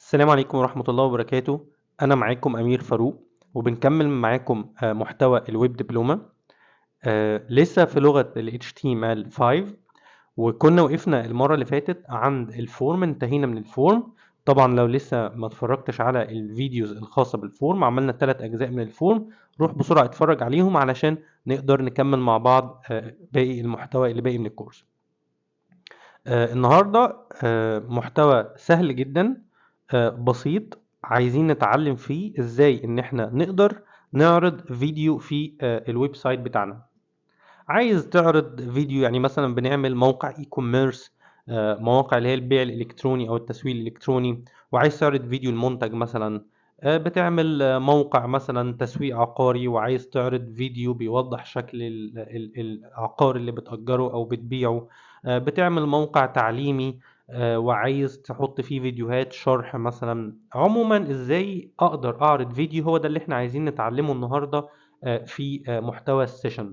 السلام عليكم ورحمة الله وبركاته. أنا معاكم أمير فاروق، وبنكمل معاكم محتوى ال web diploma. لسه في لغة ال HTML5، وكنا وقفنا المرة اللي فاتت عند ال form، انتهينا من ال form. طبعا لو لسه ما اتفرجتش على ال videos الخاصة بال form، عملنا 3 أجزاء من ال form، روح بسرعة اتفرج عليهم علشان نقدر نكمل مع بعض باقي المحتوى اللي باقي من الكورس. النهاردة محتوى سهل جدا، بسيط، عايزين نتعلم فيه ازاي ان احنا نقدر نعرض فيديو في ال website بتاعنا. عايز تعرض فيديو، يعني مثلا بنعمل موقع e-commerce، مواقع اللي هي البيع الالكتروني او التسويق الالكتروني، وعايز تعرض فيديو المنتج مثلا. بتعمل موقع مثلا تسويق عقاري وعايز تعرض فيديو بيوضح شكل العقار اللي بتأجره او بتبيعه. بتعمل موقع تعليمي، وعايز تحط فيه فيديوهات شرح مثلا. عموما ازاي اقدر اعرض فيديو، هو ده اللي احنا عايزين نتعلمه النهارده في محتوى ال session.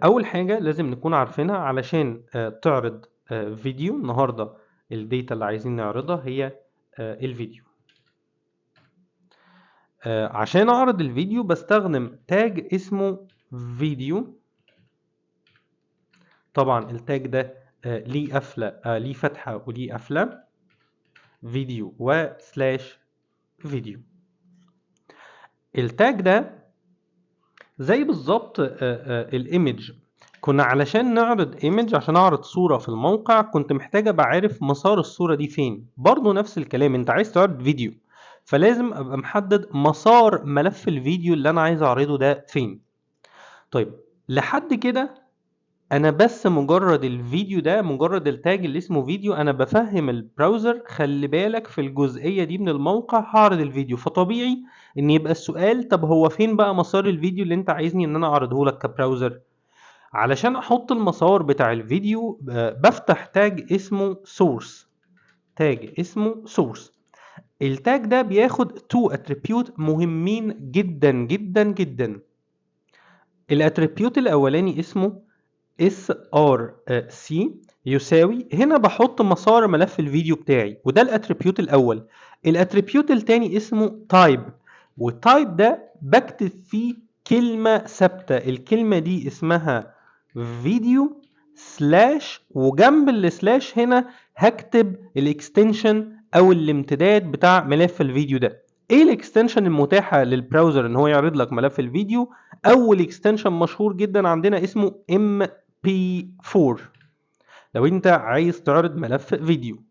اول حاجة لازم نكون عارفينها علشان تعرض فيديو النهارده، ال data اللي عايزين نعرضها هي الفيديو. عشان اعرض الفيديو بستخدم tag اسمه فيديو. طبعا ال tag ده ليه قفله، ليه فتحه وليه قفله، فيديو و slash video. ال tag ده زي بالظبط ال image. كنا علشان نعرض image، عشان اعرض صوره في الموقع، كنت محتاج ابقى عارف مسار الصوره دي فين. برضو نفس الكلام، انت عايز تعرض فيديو، فلازم ابقى محدد مسار ملف الفيديو اللي انا عايز اعرضه ده فين. طيب لحد كده انا بس مجرد الفيديو ده، مجرد ال tag اللي اسمه فيديو، انا بفهم ال browser خلي بالك في الجزئية دي من الموقع هعرض الفيديو. فطبيعي ان يبقى السؤال، طب هو فين بقى مسار الفيديو اللي انت عايزني ان انا اعرضه لك ك browser؟ علشان احط المسار بتاع الفيديو، بفتح tag اسمه source. tag اسمه source. ال tag ده بياخد 2 attribute مهمين جدا جدا جدا. ال attribute الاولاني اسمه src يساوي، هنا بحط مسار ملف الفيديو بتاعي، وده ال attribute الاول. ال attribute التاني اسمه type، وال type ده بكتب فيه كلمة ثابتة، الكلمة دي اسمها video slash، وجنب ال slash هنا هكتب ال extension او الامتداد بتاع ملف الفيديو ده. ايه ال extension المتاحة لل browser ان هو يعرض لك ملف الفيديو؟ اول extension مشهور جدا عندنا اسمه MP4 لو انت عايز تعرض ملف فيديو.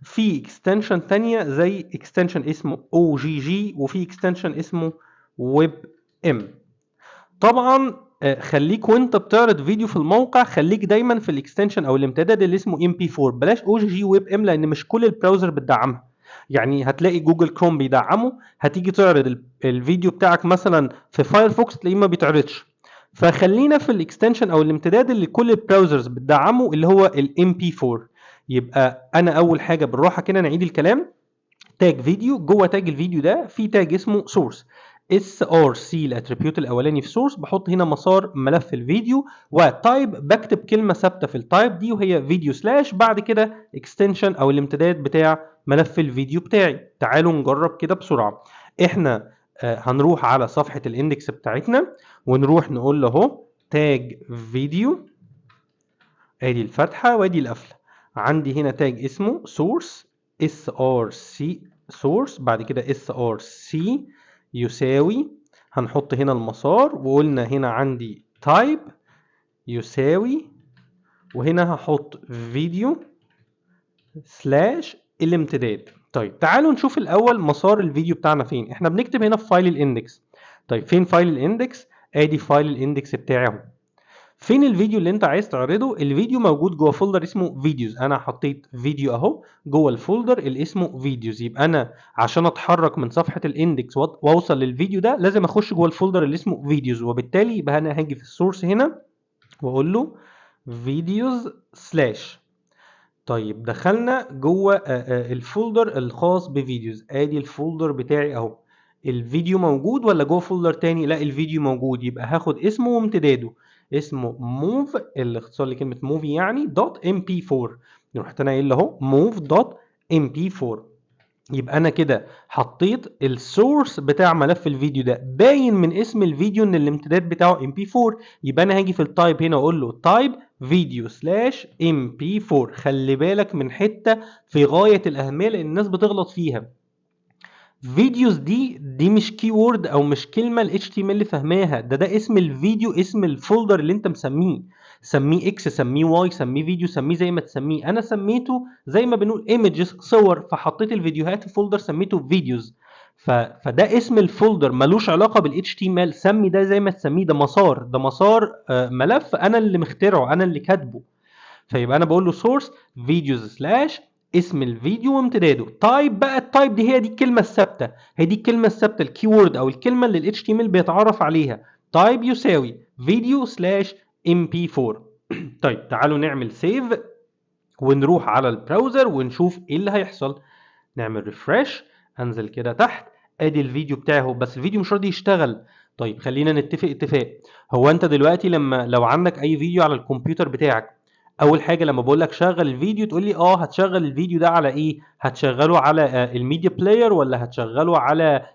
في extension تانية زي extension اسمه OGG، وفي extension اسمه WebM. طبعا خليك وانت بتعرض فيديو في الموقع، خليك دايما في ال extension او الامتداد اللي اسمه MP4، بلاش OGG WebM لان مش كل ال browser بتدعمها. يعني هتلاقي Google Chrome بيدعمه، هتيجي تعرض الفيديو بتاعك مثلا في Firefox تلاقيه ما بيتعرضش. فخلينا في ال extension او الامتداد اللي كل ال browsers بتدعمه اللي هو ال MP4. يبقى انا اول حاجه بالراحه كده نعيد الكلام، tag video، جوه tag الفيديو ده في tag اسمه source، src ال attribute الاولاني في source، بحط هنا مسار ملف الفيديو، و type بكتب كلمه ثابته في ال type دي وهي video slash، بعد كده extension او الامتداد بتاع ملف الفيديو بتاعي. تعالوا نجرب كده بسرعه. احنا هنروح على صفحه ال index بتاعتنا ونروح نقول له اهو tag video، ادي الفتحه وادي القفله. عندي هنا tag اسمه source src source، بعد كده src يساوي، هنحط هنا المسار، وقلنا هنا عندي type يساوي، وهنا هحط video slash الامتداد. طيب تعالوا نشوف الاول مسار الفيديو بتاعنا فين. احنا بنكتب هنا في file ال index. طيب فين file ال index؟ ادي file ال index بتاعي اهو. فين الفيديو اللي انت عايز تعرضه؟ الفيديو موجود جوه folder اسمه videos. انا حطيت فيديو اهو جوه ال folder اللي اسمه videos. يبقى انا عشان اتحرك من صفحه ال index واوصل للفيديو ده لازم اخش جوه ال folder اللي اسمه videos، وبالتالي يبقى انا هاجي في ال source هنا واقول له videos slash. طيب دخلنا جوه ال folder الخاص ب videos، ادي ال folder بتاعي اهو. الفيديو موجود ولا جوه folder تاني؟ لا الفيديو موجود، يبقى هاخد اسمه وامتداده، اسمه mov الاختصار لكلمة movie يعني dot MP4. رحت انا قايل اهو mov dot MP4. يبقى انا كده حطيت ال source بتاع ملف الفيديو ده، باين من اسم الفيديو ان الامتداد بتاعه MP4. يبقى انا هاجي في ال type هنا اقول له type video slash MP4. خلي بالك من حتة في غاية الاهمية لان الناس بتغلط فيها. videos دي مش keyword او مش كلمة ال HTML فاهماها، ده اسم الفيديو، اسم ال folder اللي انت مسميه، سميه X، سميه Y، سميه فيديو، سميه زي ما تسميه. انا سميته زي ما بنقول images، صور، فحطيت الفيديوهات في folder سميته videos. فده اسم ال folder، ملوش علاقة بال HTML. سمي ده زي ما تسميه، ده مسار، ده مسار ملف انا اللي مخترعه، انا اللي كاتبه. فيبقى انا بقول له source videos slash اسم الفيديو وامتداده. type بقى، ال type دي هي دي الكلمة الثابتة، هي دي الكلمة الثابتة، ال keyword او الكلمة اللي ال HTML بيتعرف عليها. type يساوي video slash MP4. طيب تعالوا نعمل save ونروح على ال browser ونشوف ايه اللي هيحصل. نعمل refresh، انزل كده تحت، ادي الفيديو بتاعه، بس الفيديو مش راضي يشتغل. طيب خلينا نتفق اتفاق، هو انت دلوقتي لما لو عندك اي فيديو على الكمبيوتر بتاعك، اول حاجة لما بقول لك شغل الفيديو تقول لي هتشغل الفيديو ده على ايه؟ هتشغله على ال media player، ولا هتشغله على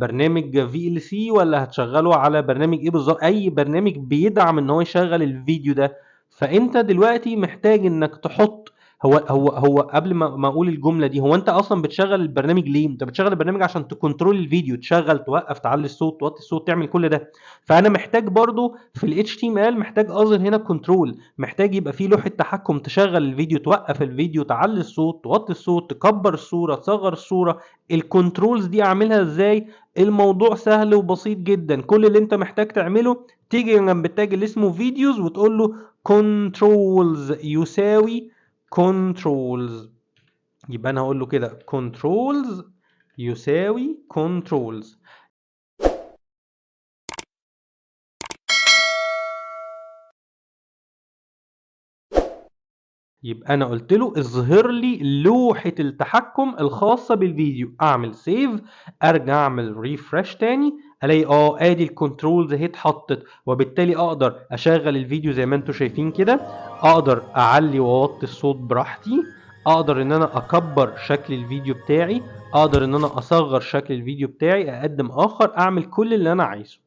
برنامج VLC، ولا هتشغله على برنامج ايه بالظبط؟ اي برنامج بيدعم ان هو يشغل الفيديو ده. فانت دلوقتي محتاج انك تحط، هو قبل ما اقول الجملة دي، هو انت اصلا بتشغل البرنامج ليه؟ انت بتشغل البرنامج عشان ت control الفيديو، تشغل، توقف، تعلي الصوت، توطي الصوت، تعمل كل ده. فانا محتاج برضو في ال HTML محتاج اظهر هنا control، محتاج يبقى فيه لوحة تحكم تشغل الفيديو، توقف الفيديو، تعلي الصوت، توطي الصوت، تكبر الصورة، تصغر الصورة. ال controls دي اعملها ازاي؟ الموضوع سهل وبسيط جدا. كل اللي انت محتاج تعمله تيجي جنب ال tag اللي اسمه videos وتقول له controls يساوي controls. يبقى انا هقول له كده controls يساوي controls. يبقى انا قلت له اظهر لي لوحة التحكم الخاصة بالفيديو. اعمل save، ارجع اعمل refresh تاني، الاقي ادي ال controls اهي اتحطت، وبالتالي اقدر اشغل الفيديو زي ما انتم شايفين كده، اقدر اعلي واوطي الصوت براحتي، اقدر ان انا اكبر شكل الفيديو بتاعي، اقدر ان انا اصغر شكل الفيديو بتاعي، اقدم اخر، اعمل كل اللي انا عايزه.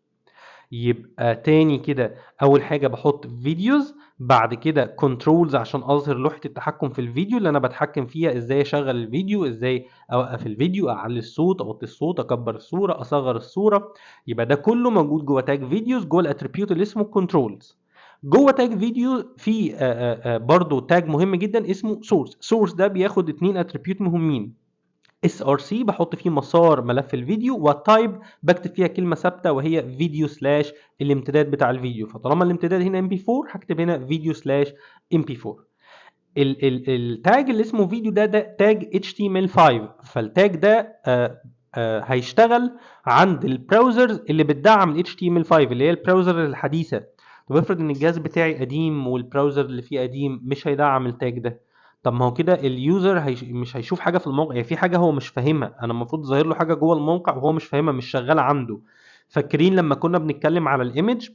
يبقى تاني كده، اول حاجة بحط videos، بعد كده controls عشان اظهر لوحة التحكم في الفيديو اللي انا بتحكم فيها، ازاي اشغل الفيديو، ازاي اوقف الفيديو، اعلي الصوت، اوطي الصوت، اكبر الصورة، اصغر الصورة. يبقى ده كله موجود جوه tag videos، جوه ال attribute اللي اسمه controls. جوه tag video في برضو tag مهم جدا اسمه source. source ده بياخد 2 attribute مهمين، src بحط فيه مسار ملف الفيديو، وال type بكتب فيها كلمة ثابتة وهي video slash الامتداد بتاع الفيديو. فطالما الامتداد هنا MP4 هكتب هنا video slash MP4. ال tag اللي اسمه فيديو ده tag HTML5، فال tag ده هيشتغل عند ال browsers اللي بتدعم ال HTML5 اللي هي ال browser الحديثة. طب افرض ان الجهاز بتاعي قديم وال browser اللي فيه قديم مش هيدعم ال tag ده، طب ما هو كده ال user مش هيشوف حاجة في الموقع، يعني في حاجة هو مش فاهمها، انا المفروض ظاهر له حاجة جوه الموقع وهو مش فاهمها، مش شغالة عنده. فاكرين لما كنا بنتكلم على ال image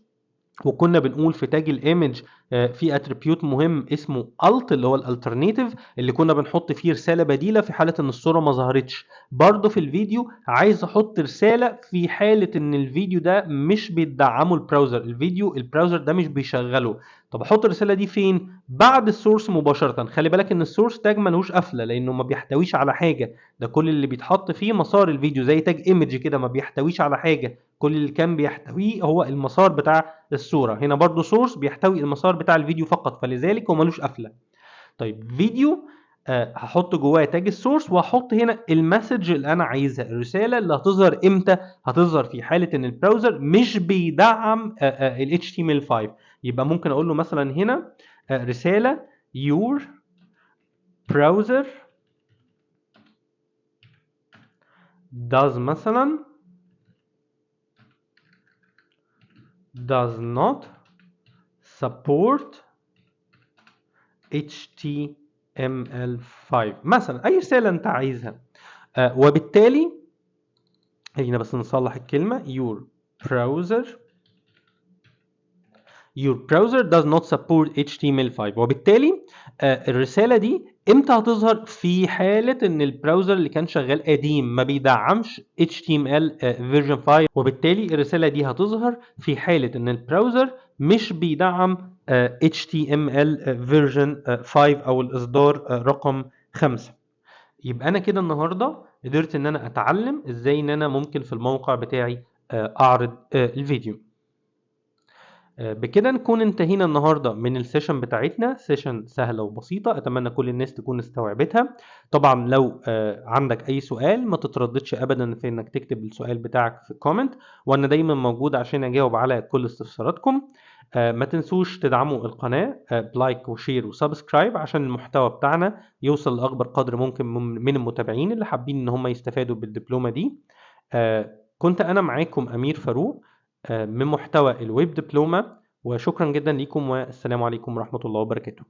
وكنا بنقول في tag ال image في attribute مهم اسمه alt اللي هو ال alternative اللي كنا بنحط فيه رسالة بديله في حاله ان الصورة ما ظهرتش. برضه في الفيديو عايز احط رسالة في حاله ان الفيديو ده مش بيدعمه ال browser، الفيديو ال browser ده مش بيشغله. طب احط الرسالة دي فين؟ بعد ال source مباشرة. خلي بالك ان ال source tag ملهوش قفله لانه ما بيحتويش على حاجة، ده كل اللي بيتحط فيه مسار الفيديو زي tag image كده ما بيحتويش على حاجة، كل اللي كان بيحتويه هو المسار بتاع الصورة. هنا برضو source بيحتوي المسار بتاع الفيديو فقط، فلذلك هو ملوش قفله. طيب فيديو هحط جواه tag ال source وهحط هنا ال message اللي انا عايزها، الرسالة اللي هتظهر امتى؟ هتظهر في حاله ان ال browser مش بيدعم ال HTML5. يبقى ممكن اقول له مثلا هنا رسالة your browser does مثلا does not support HTML5 مثلا، اي رسالة انت عايزها. وبالتالي خلينا بس نصلح الكلمة your browser does not support HTML5، وبالتالي الرسالة دي امتى هتظهر؟ في حالة ان ال browser اللي كان شغال قديم ما بيدعمش HTML version 5، وبالتالي الرسالة دي هتظهر في حالة ان ال browser مش بيدعم HTML version 5 او الاصدار رقم 5. يبقى انا كده النهارده قدرت ان انا اتعلم ازاي ان انا ممكن في الموقع بتاعي اعرض الفيديو. بكده نكون انتهينا النهارده من ال session بتاعتنا، session سهلة وبسيطة، اتمنى كل الناس تكون استوعبتها. طبعا لو عندك اي سؤال ما تترددش ابدا في انك تكتب السؤال بتاعك في ال comment، وانا دايما موجود عشان اجاوب على كل استفساراتكم. ما تنسوش تدعموا القناة ب like و share و subscribe عشان المحتوى بتاعنا يوصل لاكبر قدر ممكن من المتابعين اللي حابين ان هم يستفادوا بالدبلومه دي. كنت انا معاكم امير فاروق من محتوى الويب دبلومة، وشكرا جدا لكم، والسلام عليكم ورحمة الله وبركاته.